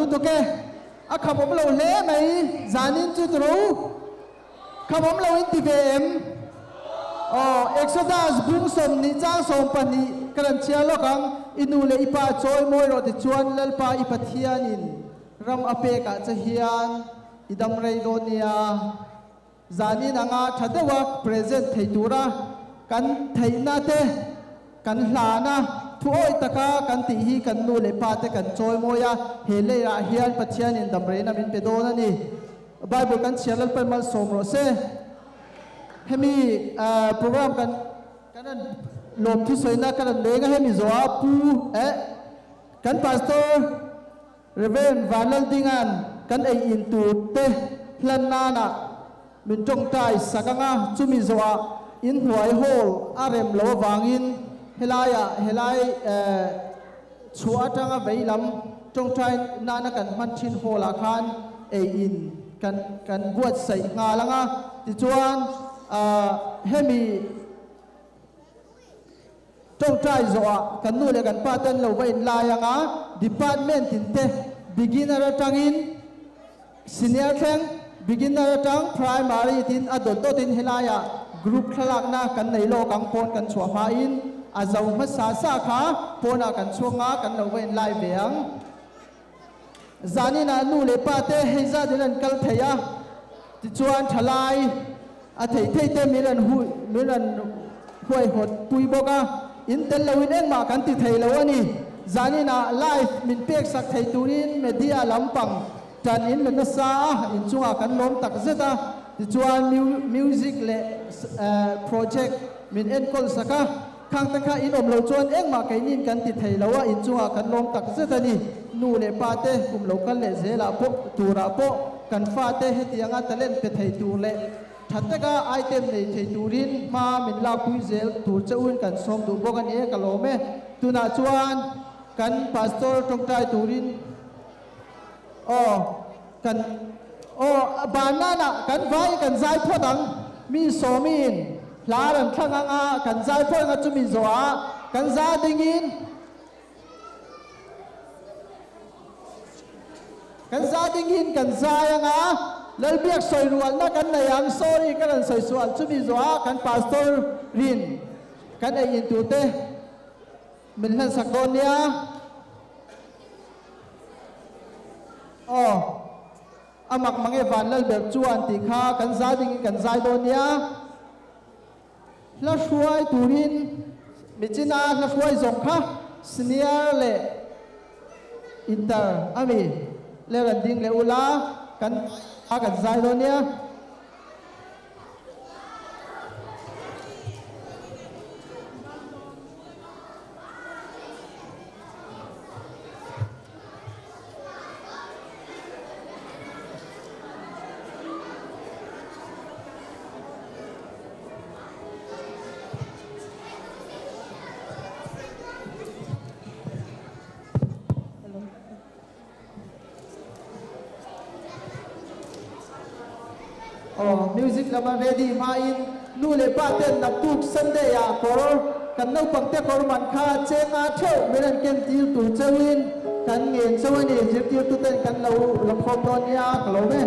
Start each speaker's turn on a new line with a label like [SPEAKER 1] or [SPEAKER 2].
[SPEAKER 1] lutuk e. A khamawm lo hle mai zanin chu turu. Khamawm lo in ti ve em? Aw, Exodus bung 20 chang 12 ka rawn chhiar lawk ang, I nu leh i pa chawi mawi rawh tichuan Lalpa i Pathianin ram a pekah che hian i dam rei dawn nia. Zanin anga tha deuha present thei tura kan theihna te kan hlan a, thuawih taka kan tih hi kan nu leh pa te kan chawi mawi a, he leiah hian Pathianin damreina min pe dawn a ni. Bible kan chhiar Lalpan malsawm rawh se. Hemi program kan kan rawn lawm thusawina ka rawn leng a, hemi zawhah Pu eh kan Pastor Rev. Vanlaldinga'n kan ei in tur te hlan nanah min tawngtai sak ang a, chumi zawhah inhnuai hall a rem lo avangin helaiah helai chhuah atanga vei lam tawngtai nana kan hman thin hall ah khan ei in kan kan buatsaih nghal ang a, tichuan hemi Tawngtai zawhah kan nu leh kan pa te an lo va inlai ang a, department in te beginner atangin senior thleng, beginner atang primary tin a dawt dawtin helaiah group thlalakna kan nei lawk ang pawn kan chhuah hmain a zo hmasa sa kha pawnah kan chhuak nga kan lo va inlai ve ang. Zaninah nu leh pa te hei zat in an kal thei a, tichuan thalai a theih theih te min rawn hui min rawn huaihawt pui bawk a, in tel lo in engmah kan ti thei lo a ni. Zaninah live min pek sak thei turin media lampang tan in la nasa a, inchungah kan lawm tak zet a, tichuan music leh project min enkawl sak a. Khang te kha in awm lo chuan engmah keinin kan ti thei lo a, inchungah kan lawm tak zet a ni. Nu leh pa te kum lo kal leh zelah pawh turah pawh kan fa te hetianga talent pe thei tur leh tha taka item nei thei turin hma min lakpui zel tur che uin kan sawm duh bawk a ni e, ka lawm e. Tunah chuan kan pastor tawngtai turin aw kan aw banana kan vai kan zai phawt ang mi sawmin hla ran thlang anga kan zai phawt anga chumi zawhah kan za dingin kan za dingin kan zai anga Lalbiak sawi rualna kan nei ang sorry ka rawn sawi sual chumi zawhah kan pastor rin kan ei in tur te min hlan sak dawn nia. Aw, a mak mang e van lal ber chuan tih kha kan zai dingin kan zai dawn nia. Hla hruai turin michina hla hruai zawng kha senior leh inter ami le rawn ding leh ula kan a kan zai dawn nia. Aw music lama ready hmain nu leh pa ten naktuk Sunday ah kawr kan naupang te kawr man kha chenga theuh min an ken tir tur cheuhin kan ngen cheu a ni zirtirtu ten kan lo la khawm dawn nia ka lawm e.